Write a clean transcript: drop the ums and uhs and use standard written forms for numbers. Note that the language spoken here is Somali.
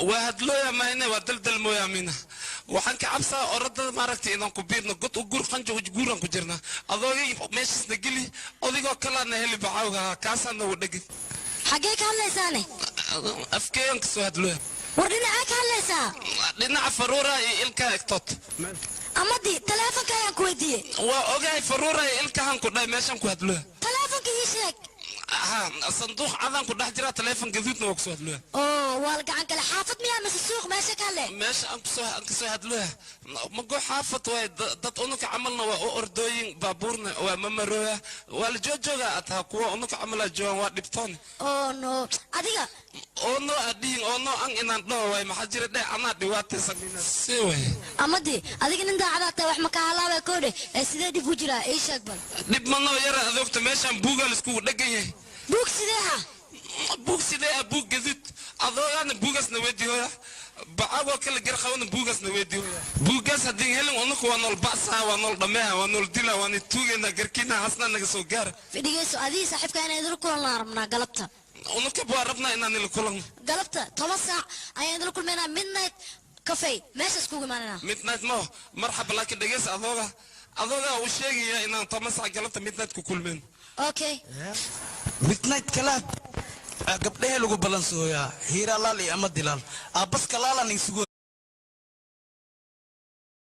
Waa hadlooya mahayne, waa daldal mooya. Mina waxaan ka cabsaa orodada maaragtay inaan ku biirno god u guur qanjo guuraan ku jirnaa. Adoogay meeshaasna geli, odigoo kalaana heli bacawga kaasaana u dhegi. Xaggee ka hadlaysaane? Afkeeyan ka soo hadlooya. War, dhinacee ka hadlaysaa? Dhinaca faruura iyo ilkaha egtood. Amadii, taleefonka ayaan ku weydiiyey. Waa ogahay, faruura iyo ilkahan ku dhahay, meeshaan ku hadlooya. Taleefonka ii sheeg. Ha, sanduuq cadaan ku dhex jira, taleefon gaduudna waa kusoo hadlooya. Oo waa la gacan kale. Xaafad miyaa mise suuq meesha ka hadle? Meesha aan kusoo aan kasoo hadlooya mago xaafad waay. Dad unuka camalna waa u ordooyin, baabuurna waa mamarooya, waa la joojooga ataa kuwa unuka camalaa joogan, waa dhibtoon. Oh no, adiga. Oo no adhihin, oo no an inaan dhaho waay. Maxaa jira dheh, anaa dhibaataysan si way. Amadii, adiga nin daacadaa tahay, wax makaa halaabay koodhe. Ee sidee dhib ku jiraa? Ii sheeg bal. Dhib manoo yara, adoogta meeshaan buugaa laiskugu dhegan yahay. Buug sidee ah? Buug sidee ah? Buug gaduud. Adoogaana buugaasna weydihooya, bacagoo kale garqabana buugaasna weydihooya. Buuggaas haddii helin, unuku waa nool ba'saha, waa nool dhammeeha, waa nool dila, waa ni tuugeynaa, garkiina hasnaa naga soo gaara. Fidhigeyso, adii saaxiibka inaan idin kulanaa rabnaa galabta. Unukab waa rabnaa inaan ila kulanno. Galabta 10 saac ayaan idinla kulmaynaa, Midnight Cafe, meeshaas kugu imaananaa. Midnight mo, marxaba, laakiin dhegeysa, adooga uu sheegaya inaan 10 saac galabta Midnight ku kulmeen. Okay. Midnight Club gabdhahee lagu balansooyaa, Hiiralaal iyo ama dilaal aabbaska laalan isugu.